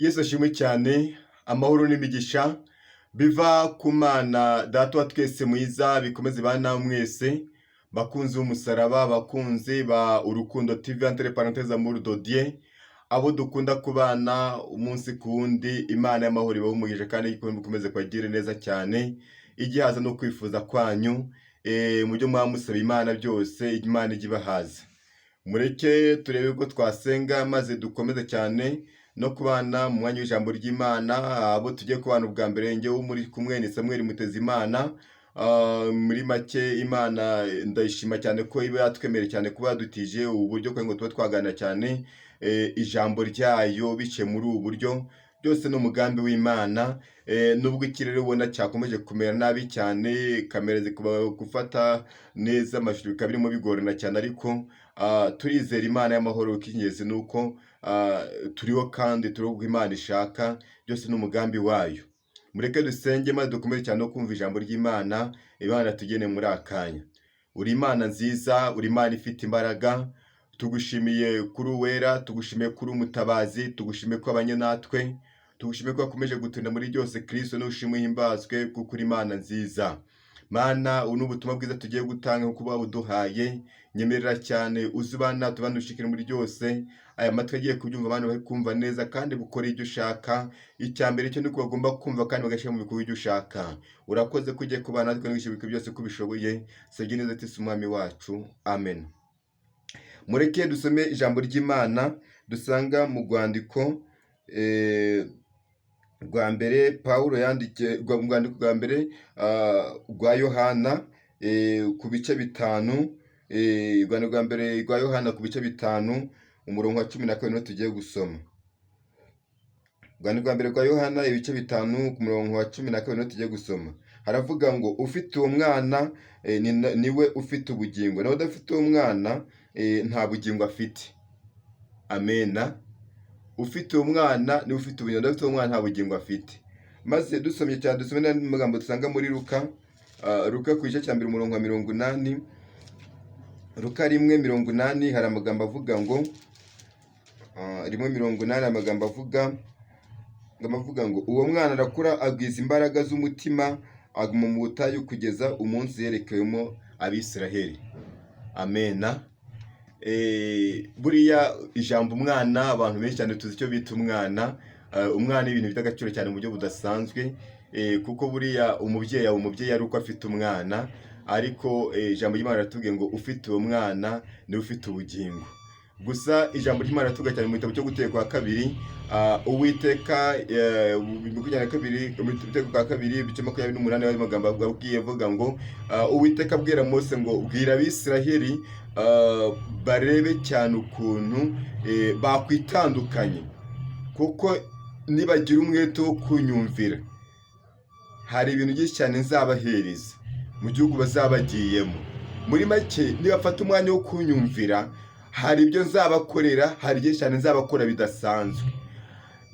Yesu ashimwe cyane, amahoro n'imigisha biva ku Mana Data wa twese mwiza bikomeze bana mwese, bakunzi b'umusaraba, bakunzi ba Urukundo TV entre parenthèses amour de Dieu, abo dukunda kubana umunsi ku wundi, Imana y'amahoro ibahe umugisha kandi ikomeze kubagirira neza cyane, igihaza no kwifuza kwanyu, mu byo mwaba musaba Imana byose, Imana ijye ibahaza. Mureke turebe ko twasenga maze dukomeze cyane no kubana mu mwanya w'ijambo ry'Imana. Abo tugiye kubana ubwa mbere, njyewe muri kumwe ni Samuel Mutezimana. Muri make Imana ndayishima cyane ko iba yatwemereye cyane kuba yadutije ubu buryo kugira ngo tube twaganira cyane ijambo ryayo biciye muri ubu buryo. Byose ni umugambi w'Imana. Nubwo ikirere ubona cyakomeje kumera nabi cyane, kamera zikuba gufata neza amashusho bikaba birimo bigorana cyane, ariko turizera Imana y'amahoro. Icy'ingenzi ni uko turiho kandi turiho kuko Imana ishaka, byose ni umugambi wayo. Mureke dusenge maze dukomeze cyane no kumva ijambo ry'Imana, Imana tugene muri aka kanya. Uri Imana nziza, uri Imana ifite imbaraga, tugushimiye kuri uwera, tugushimiye kuri umutabazi, tugushimiye ko wabanye natwe, tugushimiye ko wakomeje gutinda muri byose. Kristo nushimwe uhimbazwe kuko uri Imana nziza. Mana, ubu ni ubutumwa bwiza tugiye gutanga kuko wabuduhaye. Nyemerera cyane uze ubana tubane ushikire muri byose. Aya matwi agiye kubyumva, abantu bari kumva neza kandi bukore ibyo ushaka. Icya mbere cyo ni uko bagomba kumva kandi bagashyira mu bikorwa ibyo ushaka. Urakoze ko ugiye kubana natwe n'ibyo byose ko ubishoboye. Sabye neza ati umwami wacu, amen. Mureke dusome ijambo ry'Imana dusanga mu rwandiko rwa mbere Pawulo yandikiye, mu rwandiko rwa mbere rwa Yohana ku bice 5, urwandiko rwa mbere rwa Yohana ku bice 5, umurongo wa 12 niwo tugiye gusoma. Urwandiko rwa mbere rwa Yohana ibice 5 ku murongo wa 12 niwo tugiye gusoma. Haravuga ngo ufite uwo mwana niwe ufite ubugingo, nawe udafite uwo mwana nta bugingo afite. Amena. Ufite uwo mwana niwe ufite ubugingo, udafite uwo mwana nta bugingo afite. Maze dusomye cyane, dusome n'andi magambo dusanga muri Luka, Luka ku gice cya mbere umurongo wa 80, Luka 1:80, hari amagambo avuga ngo 1:80, amagambo avuga ngo uwo mwana arakura agwiza imbaraga z'umutima, aguma mu butayu kugeza umunsi yerekewemo Abisiraheli. Amena. Buriya ijambo umwana, abantu benshi cyane tuzi icyo bita umwana. Umwana ni ibintu bifite agaciro cyane mu buryo budasanzwe, kuko buriya umubyeyi aba umubyeyi ari uko afite umwana. Ariko ijambo ry'Imana riratubwiye ngo ufite uwo mwana niwe ufite ubugingo. Gusa ijambo ry'Imana riratubwira cyane mu gitabo cyo Gutegeka kwa kabiri, Uwiteka 22, mu Gutegeka kwa kabiri ibice 28, ayo magambo abwiye avuga ngo Uwiteka abwira Mose ngo bwira Abisiraheli barebe cyane ukuntu bakwitandukanye, kuko nibagira umwete wo kunyumvira hari ibintu byinshi cyane nzabahereza mu gihugu bazaba bagiyemo. Muri make, nibafata umwanya wo kunyumvira hari ibyo nzabakorera, hari byinshi cyane nzabakora bidasanzwe.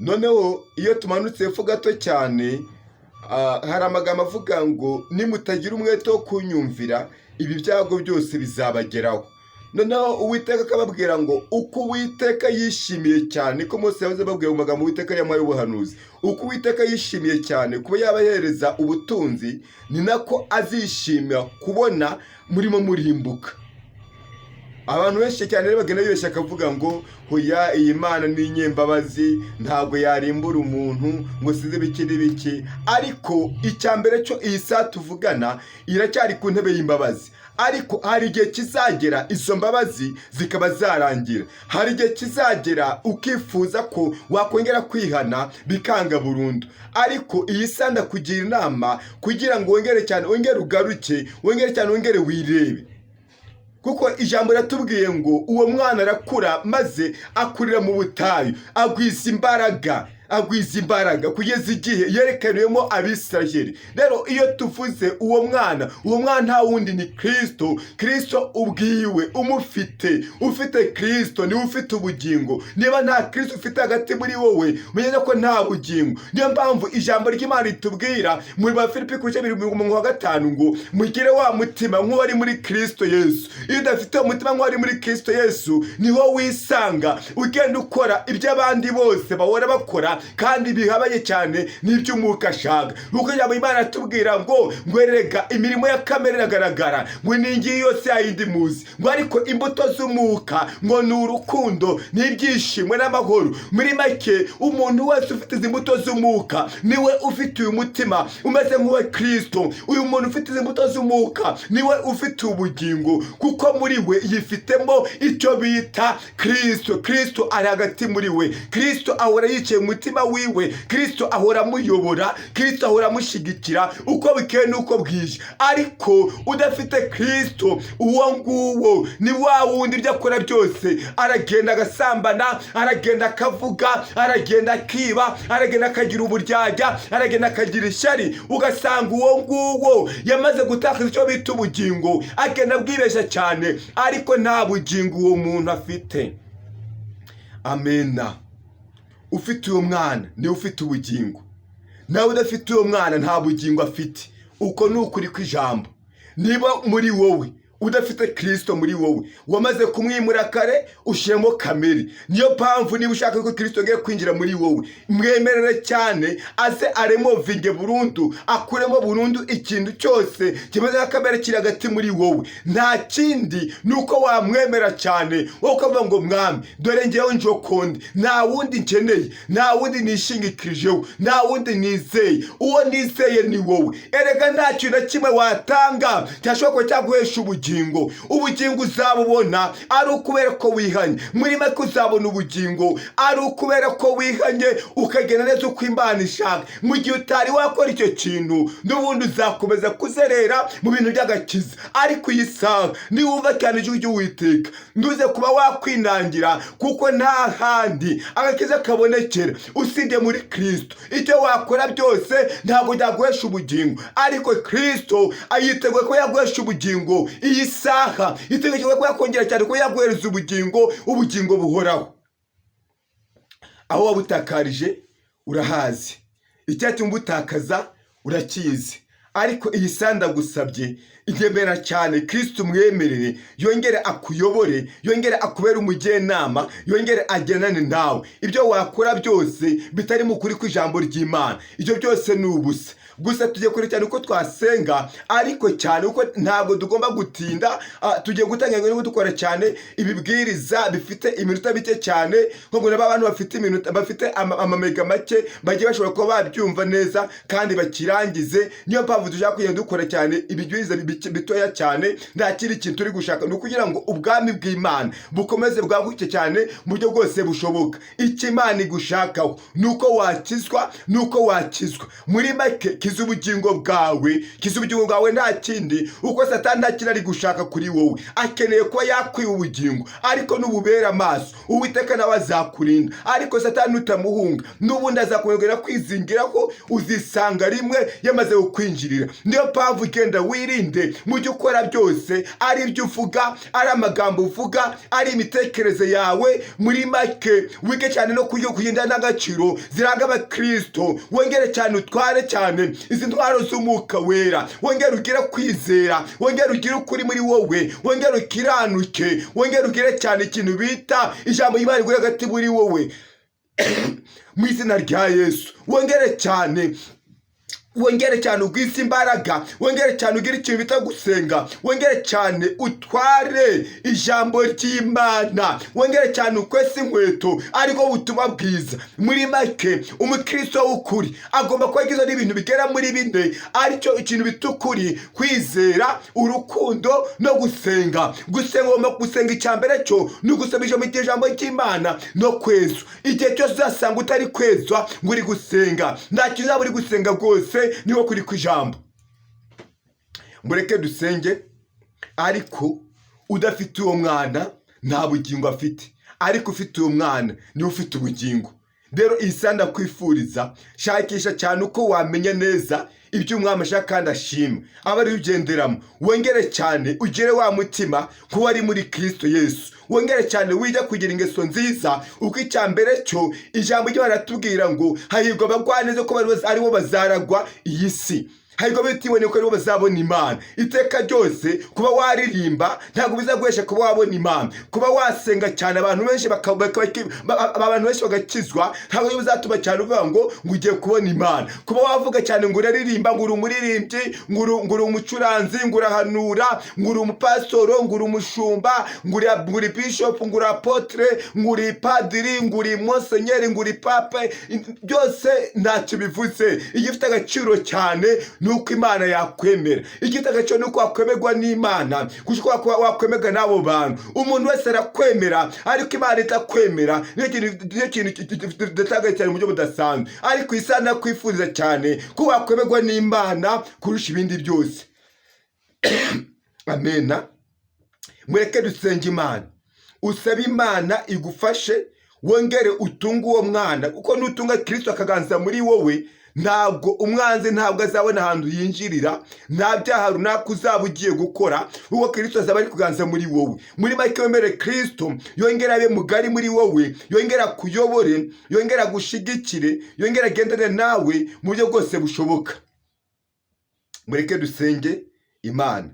Noneho iyo tumanutse hepfo gato cyane, hari amagambo avuga ngo nimutagira umwete wo kunyumvira ibi byago byose bizabageraho. Noneho Uwiteka akababwira ngo uko Uwiteka yishimiye cyane, ko Mose yahoze ababwira mu magambo Uwiteka yamuhaye ubuhanuzi, uko Uwiteka yishimiye cyane kuba yabahereza ubutunzi, ni nako azishimira kubona murimo murimbuka. Abantu benshi cyane rero bagenda bibeshya akavuga ngo hoya, iyi Mana ni inyembabazi, ntabwo yarimbura umuntu ngo size biki n'ibiki. Ariko icya mbere cyo, iyi saha tuvugana iracyari ku ntebe y'imbabazi, ariko hari igihe kizagera izo mbabazi zikaba zarangira. Hari igihe kizagera ukifuza ko wakongera kwihana bikanga burundu. Ariko iyi saha ndakugira inama kugira ngo wongere cyane, wongere ugaruke, wongere cyane, wongere wirebe, kuko ijambo riratubwiye ngo uwo mwana arakura maze akurira mu butayu, agwiza imbaraga, agwiza imbaraga kugeza igihe yerekaniwemo Abisirayeli. Rero iyo tuvuze uwo mwana, uwo mwana nta wundi ni Kirisito. Kirisito ubwiwe umufite, ufite Kirisito niwe ufite ubugingo. Niba nta Kirisito ufite hagati muri wowe, umenye ko nta bugingo. Niyo mpamvu ijambo ry'Imana ritubwira muri ba Filipi ku bice 2 umurongo wa 5 ngo mugire wa mutima nk'uwari muri Kirisito Yesu. Iyo udafite uwo mutima nk'uwari muri Kirisito Yesu, niho wisanga ugenda ukora ibyo abandi bose bahora bakora. ukora kandi bihabanye cyane n'iby'umwuka ashaka. Kuko ijambo Imana atubwira ngo erega imirimo ya kamere iragaragara, ngo ni ngiyi yose yayindi muzi, ngo ariko imbuto z'umwuka ngo ni urukundo n'ibyishimo n'amahoro. Muri make, umuntu wese ufite izi mbuto z'umwuka niwe ufite uyu mutima umeze nk'uwa Kristo. Uyu muntu ufite izi mbuto z'umwuka niwe ufite ubugingo, kuko muri we yifitemo icyo bita Kristo. Kristo ari hagati muri we, Kristo ahora yicaye mu mutima wiwe, Kristo ahora amuyobora, Kristo ahora amushyigikira uko bukeye n'uko bwije. Ariko udafite Kristo, uwo nguwo ni wa wundi ibyo akora byose aragenda agasambana, aragenda akavuga, aragenda akiba, aragenda akagira uburyarya, aragenda akagira ishyari. Ugasanga uwo nguwo yamaze gutakaza icyo bita ubugingo, agenda abwibeshya cyane, ariko nta bugingo uwo muntu afite. Amena. Ufite uwo mwana niwe ufite ubugingo, nawe udafite uwo mwana nta bugingo afite. Uko ni ukuri kw'ijambo. Niba muri wowe udafite Kirisito, muri wowe wamaze kumwimura kare, ushyiramo kamere. Niyo mpamvu niba ushaka ko Kirisito agiye kwinjira muri wowe, mwemerere cyane aze aremovinge burundu, akuremo burundu ikintu cyose kimeze nka kamere kiri hagati muri wowe. Nta kindi, ni uko wamwemera cyane, wowe ukavuga ngo: "Mwami, dore ngewe njokonde, nta wundi nkeneye, nta wundi nishingikirijeho, nta wundi nizeye, uwo nizeye ni wowe." Erega nta kintu na kimwe watanga cyashobora kuba cyaguhesha ubugingo. Ubugingo uzabubona ari ukubera ko wihanye. Muri make, uzabona ubugingo ari ukubera ko wihanye, ukagenda neza uko Imana ishaka. Mu gihe utari wakora icyo kintu, n'ubundi uzakomeza kuzerera mu bintu by'agakiza. Ariko iyi saha, niwumva cyane ijwi ry'Uwiteka, ntuze kuba wakwinangira, kuko nta handi agakiza kabonekera usibye muri Kirisito. Icyo wakora byose ntabwo byaguhesha ubugingo, ariko Kirisito yiteguye ko yaguhesha ubugingo. Iyi saha yiteguye ko yakongera cyane ko yaguhereza ubugingo, ubugingo buhoraho. Aho wabutakarije urahazi, icyatuma ubutakaza urakizi. Ariko iyi saha ndagusabye, igemera cyane Kirisito, umwemerere yongere akuyobore, yongere akubere umujyanama, yongere agendane nawe. Ibyo wakora byose bitari mu kuri kw'ijambo ry'Imana, ibyo byose ni ubusa gusa. Tugiye kure cyane uko twasenga, ariko cyane kuko ntabwo tugomba gutinda. Tugiye gutangira no dukora cyane ibibwiriza bifite iminota mike cyane, nko ngo abantu bafite iminota, bafite amamega make, bagiye bashobora kuba babyumva neza kandi bakirangize. Niyo mpamvu dushaka kugenda dukora cyane ibibwiriza bitoya cyane. Nta kindi kintu turi gushaka, ni ukugira ngo ubwami bw'Imana bukomeze bwaguke cyane mu buryo bwose bushoboka. Icyo Imana igushakaho ni uko wakizwa, ni uko wakizwa. Muri make, kiza ubugingo bwawe, kiza ubugingo bwawe, nta kindi, kuko Satani nta kintu ari gushaka kuri wowe. Akeneye kuba yakwiba ubugingo, ariko nububera amaso, Uwiteka nawe azakurinda. Ariko Satani nutamuhunga, n'ubundi azakongera kwizingiraho, uzisanga rimwe yamaze kukwinjirira. Niyo mpamvu ugenda wirinde mu byo ukora byose, ari ibyo uvuga, ari amagambo uvuga, ari imitekerereze yawe. Muri make, wige cyane no kugenda n'agaciro ziranga abakristo. Wongere cyane utware cyane izi ntwaro z'umwuka wera, wongere ugire kwizera, wongere ugire ukuri muri wowe, wongere ukiranuke, wongere ugire cyane ikintu bita ijambo ry'Imana riri hagati muri wowe, mu izina rya Yesu. Wongere cyane, wongere cyane ugwize imbaraga, wongere cyane ugire ikintu bita gusenga, wongere cyane utware ijambo ry'Imana, wongere cyane ukwese inkweto, ariko butumwa bwiza. Muri make, umukristo w'ukuri agomba kuba agizwe n'ibintu bigera muri bine, aricyo ikintu bita ukuri, kwizera, urukundo no gusenga. Gusenga, ugomba gusenga. Icya mbere cyo ni ugusoma ijambo ry'Imana no kwezwa. Igihe cyose uzasanga utari kwezwa ngo uri gusenga, nta kintu uzaba uri gusenga rwose, niho kuri kw'ijambo. Mureke dusenge. Ariko udafite uwo mwana nta bugingo afite, ariko ufite uwo mwana niwe ufite ubugingo. Rero iyi saha ndakwifuriza, shakisha cyane uko wamenya neza ibyo umwami ashaka kandi ashima, aba ariyo ugenderamo. Wongere cyane ugire wa mutima nk'uwari muri Kirisito Yesu. Wongere cyane wige kugira ingeso nziza, uko icya mbere cyo ijambo ry'Imana riratubwira ngo hahirwa abagwaneza, ko aribo bazaragwa iyi si. Hahirwa abitiboneye ko aribo bazabona Imana. Iteka ryose kuba waririmba ntabwo bizaguhesha kuba wabona Imana. Kuba wasenga cyane abantu benshi bagakizwa ntabwo bizatuma cyane uvuga ngo ugiye kubona Imana. Kuba wavuga cyane ngo uraririmba, ngo uri umuririmbyi, ngo uri umucuranzi, ngo urahanura, ngo uri umupasitoro, ngo uri umushumba, ngo uri bishop, ngo uri apôtre, ngo uri padiri, ngo uri monsenyeri, ngo uri pape, byose ntacyo bivuze. Igifite agaciro cyane ni uko Imana yakwemera. Igifite agaciro ni uko wakwemerwa n'Imana kurusha uko wakwemerwa n'abo bantu. Umuntu wese arakwemera, ariko Imana itakwemera niyo kintu kidatangaje cyane mu buryo budasanzwe. Ariko isaha nakwifuriza cyane ko wakwemerwa n'Imana kurusha ibindi byose. Amena. Mureke dusenge Imana. Usabe Imana igufashe wongere utunge uwo mwana, kuko nutunga Kirisito akaganza muri wowe, ntabwo umwanzi ntabwo azabona ahantu yinjirira. Nta byaha runaka uzaba ugiye gukora, kuko Kirisito azaba ari kuganza muri wowe. Muri make, wemere Kirisito yongere abe mugari muri wowe, yongere akuyobore, yongere agushigikire, yongere agendane nawe mu buryo bwose bushoboka. Mureke dusenge Imana,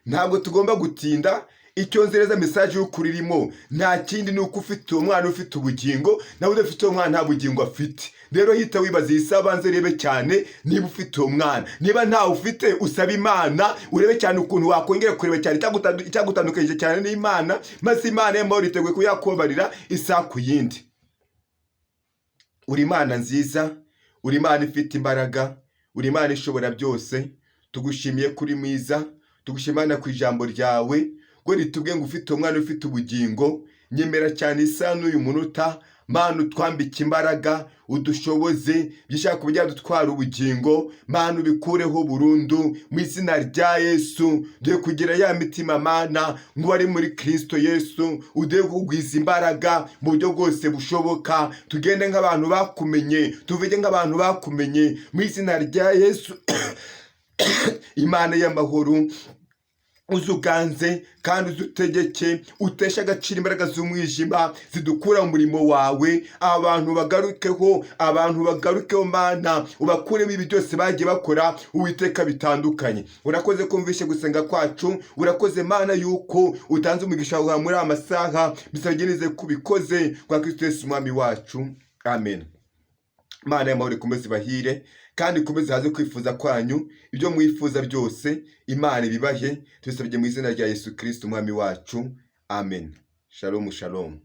ntabwo tugomba gutinda. Icyo nzereza, message y'ukuri irimo nta kindi, ni uko ufite uwo mwana ufite ubugingo, nawe udafite uwo mwana nta bugingo afite. Rero hita wibaza iyi saha, banze urebe cyane niba ufite uwo mwana. Niba ntawe ufite, usaba Imana urebe cyane ukuntu wakongera kureba cyane icyagutandukanyije cyane n'Imana, maze Imana y'amahoro iteguye kuba yakubabarira isaha ku yindi. Uri Imana nziza, uri Imana ifite imbaraga, uri Imana ishobora byose. Tugushimiye kuri mwiza, tugushimira Imana ku ijambo ryawe ngo ritubwiye ngo ufite umwana ufite ubugingo. Nyemera cyane isaha n'uyu munota, Mana, utwambike imbaraga, udushoboze byishaka kuba byadutwara ubugingo. Mana, ubikureho burundu mu izina rya Yesu. Duhe kugira ya mitima, Mana, nk'uwari muri Kirisito Yesu. Uduhe kugwiza imbaraga mu buryo bwose bushoboka, tugende nk'abantu bakumenye, tuvuge nk'abantu bakumenye mu izina rya Yesu. Imana y'amahoro, uzuganze kandi uzutegeke, uteshe agaciro imbaraga z'umwijima zidukura mu murimo wawe. Abantu bagarukeho, abantu bagarukeho, Mana, ubakuremo ibi byose bagiye bakora, Uwiteka, bitandukanye. Urakoze kumvishe gusenga kwacu. Urakoze, Mana, yuko utanze umugisha wawe muri aya masaha. Bisabye kubikoze kwa Kristo Yesu Umwami wacu, amen. Imana y'amahoro ikomeze ibahire kandi ikomeze haze kwifuza kwanyu. Ibyo mwifuza byose Imana ibibahe. Tubisabye mu izina rya Yesu Kristo Umwami wacu, amen. Shalom, shalom.